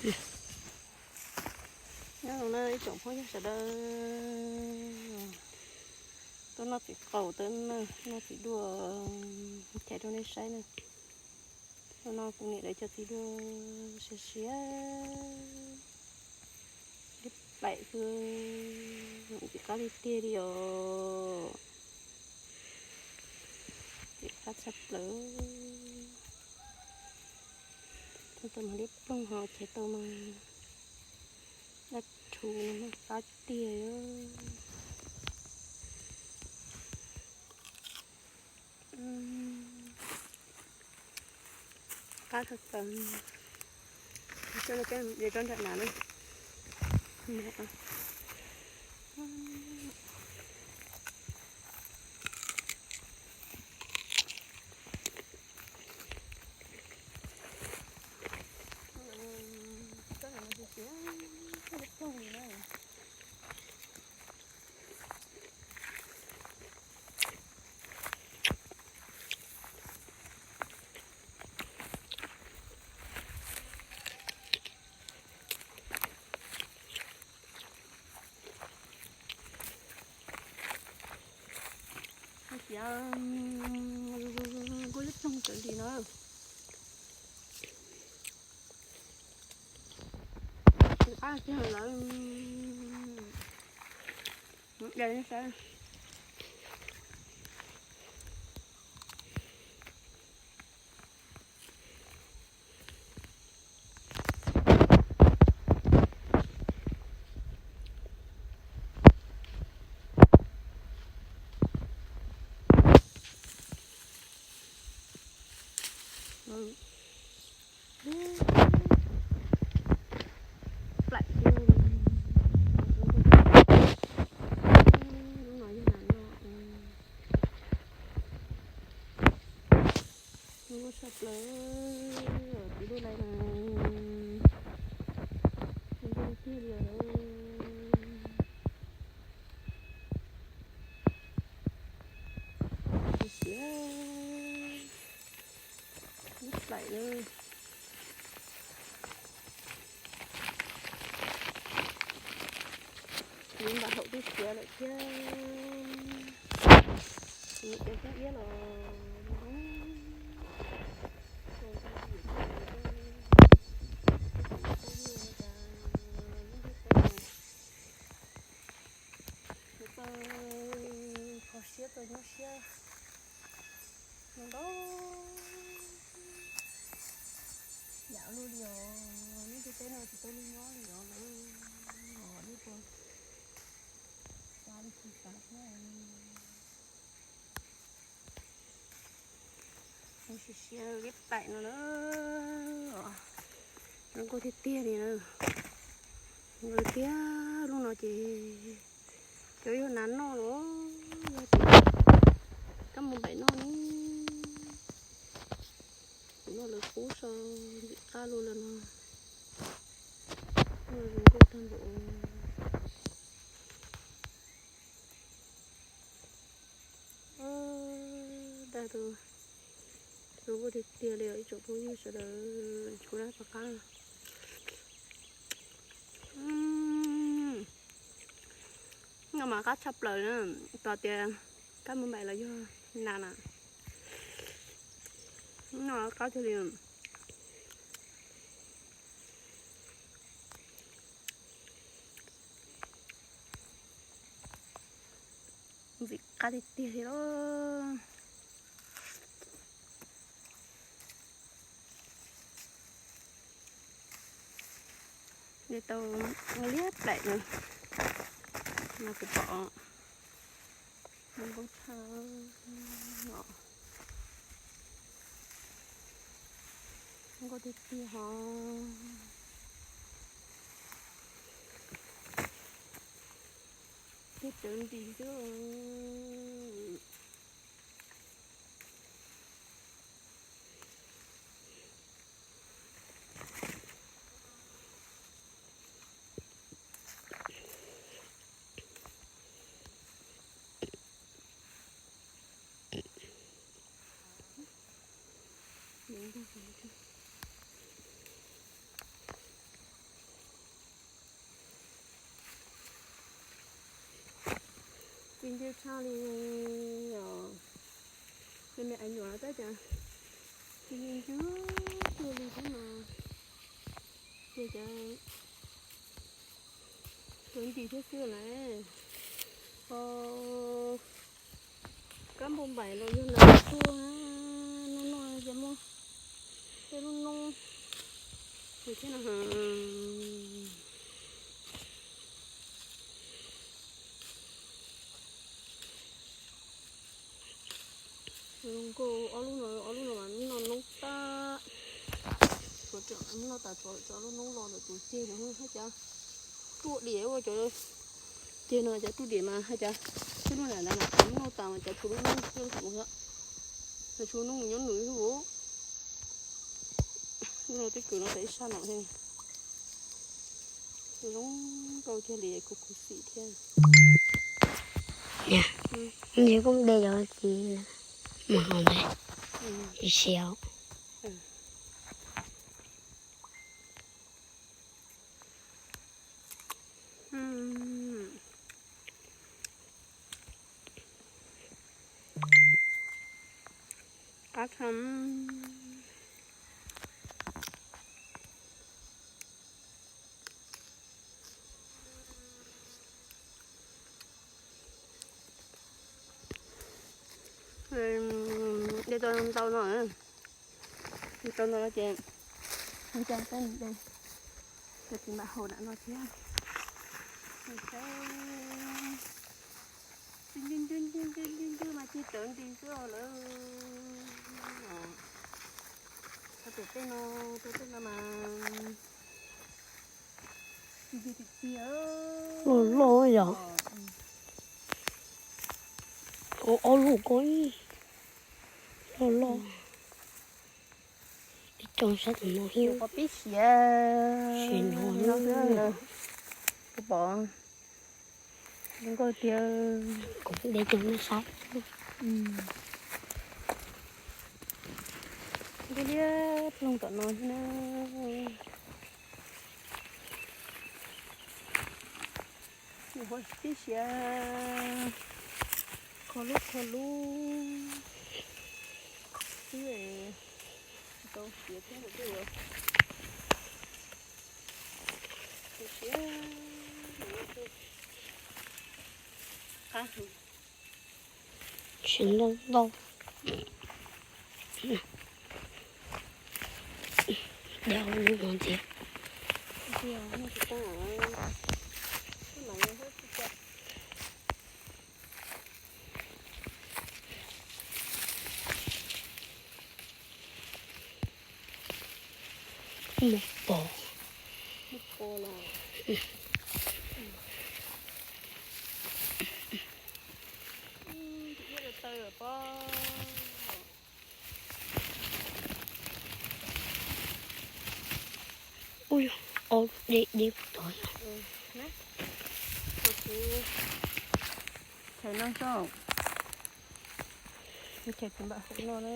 Nyob zoo na ib tsoom phooj ywg sawv daws, tuaj noj txiv qaub, tuaj noj txiv duaj chais rau nej saib na. Hnub no kuv niam lawv cog txiv duaj siav siav, ib plaim xwb, ntxim qab tiag tiag li os. Ntxim qab tshaj plaws. Tau mas liab ploog ho chais tau mas daj rhuv no mas qab tiag. Qab tshaj plaws. Coj los peb de rau nram nav na. Kuj liab ploog cov ntsis no. Qab tiag lawm. De saib. Plaim tiag. Lub no yog nas noj. Lub no tshaj plaws, tiv lub lais na. Zoo tiag li os. Siav siav. Ib plaim na. Kuv npam haum twb siav lawm thiab. Kuv niam cov xyoob iab los zoo. Kho siab tau nyuaj siab. Ntau ntau yam luaj li os. Neb tej teb no tsis tau luag nyob li os lawm. Os, neb puas xav li tsis xav thiab. Siav siav liab plaim no na. Zoo nkauj tiag tiag li na. Zoo tiag, lub no ces cov yog nas noj los yog tias kab mus npaim noj ne. Kuv noj lawv qub so ntxim qab luaj li no. Noj zoo nkauj tag npaum. Dag tus zoo nkauj tiag tiag li os ib tsoom phooj ywg sawv daws, tshuav dab tov qab. No mas qab tshaj plaws na, txawm tias kab mus npaim los yog nas na. No qab tiag li. Ntxim qab tiag tiag li lauj. De tau liab plaim no, mas kuv pom zoo nkauj tshaj os. Zoo nkauj tiag tiag hos. Tiag cawv ntis xwb. Ntse ntse tshaj li os. Me me ais nyuam tab cas ntse ntse cuag li thiab no. Ces cov cov ntim thiab xwb na. Kab npau npaim los yog nas tuaj, no no ces muaj tej lub noob thiab no. Zoo nkauj, ob lub no, ob lub no mas no noob tag. Tshuav, no tas tshuav cov lub noob los lawm tus ceg no haj cas ruaj diam ua cov ceg no cov ruaj diam mas haj cas xwb lub nram ntawd mas cov noob tas mas cov tshuav lub noob xwb. Cov tshuav noob mus nyob nws xwb. Lub no twb kwv no tas ib sab no thiab. Zoo nkauj kiag li kuv khuv xim thiab. Nws kuj de cov txiv mus hauv ntawd, tsis siav. Qab tshaj. De tau ntau no, ntau no ces ua cas peb de cov txiv npam haus nram no thiab. Ntws ntws ntws ntws ntws mas cig tawv nti xwb lawm. Rau pem tej no, rau tej no mas loj loj yom. Ua ob lub ko ib loj loj. Ib co sab tom no thiab. Pib siav, siav no no xwb. Kuv pom zoo nkauj tiag. Kuv de cov no saib. Liab liab ploog tom no thiab na. Ua pib siav kho lub kho lub xwb, tsis tau siav thiab ua dej. Siav, siav ntau ntau. Dab lub no ntxiv. Mus pom. Ub, ob dej deb tod. Chaw no xwb, chaw txiv npam hauv no na.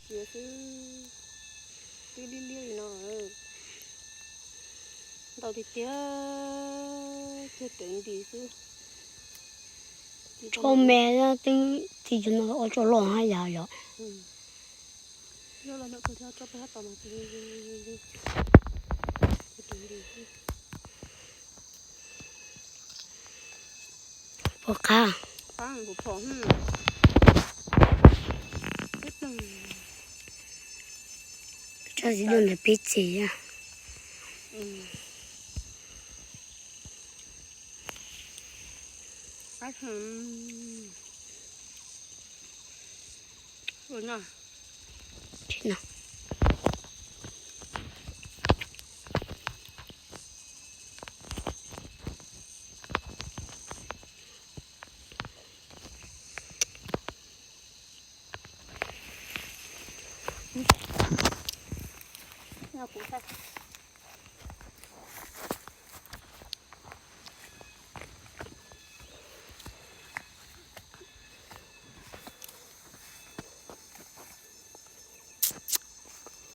Siav xwb, twb liab liab li no. Ntau tiag tiag, cig tawv nti xwb. Tshuav me twb txi cov no ua tsau loj hab yam yom. Pom qab. Tso txiv duaj ntawm peb txiv. Nyob kuv tag.